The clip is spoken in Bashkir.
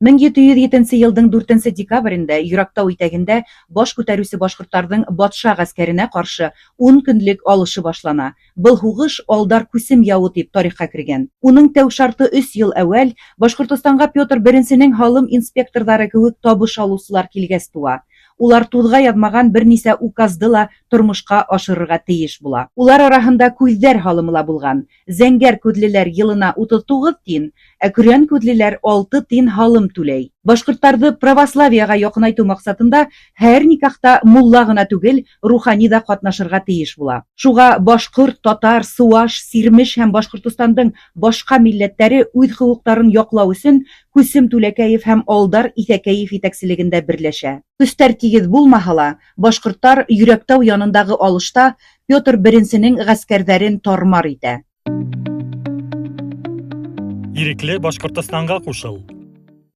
1707 йылдың дүртенсе декабрендә Йөрәктау итәгендә баш күтәреүсе башҡорттарҙың батша ғәскәренә ҡаршы ун көнлөк алышы башлана. Был һуғыш Алдар Күсем яуы тип тарихҡа кергән. Уның тәү шарты өс йыл әүәл Башҡортостанға Петр Беренсенең һалым инспекторҙары кеүек табыш алыусылар килгәс туа. Улар туҙға яҙмаған бер нисә указды ла тормошҡа ашырырға тейеш була. Улар араһында күҙҙәр һалымы ла булған. Зәңгәр күҙлеләр йылына 39 тин, ә көрән күҙлеләр 6 тин һалым түләй. Башҡорттарҙы православияға яҡынайтыу маҡсатында һәр никахта мулла ғына түгел, рухани ҙа ҡатнашырға тейеш була. Шуға башҡорт, татар, сыуаш, сирмеш һәм Башҡортостандың башҡа милләттәре үҙ хоҡуҡтарын яҡлау өсөн Күсем Түләкәев һәм Алдар Иҫәкәев етәкселегендә берләшә. Көстәр тигеҙ булмаһа ла, башҡорттар Йөрәктау янындағы алышта Петр Беренсенең ғәскәрҙәрен тармар итә. Ирекле Башҡортостанға ҡушыл!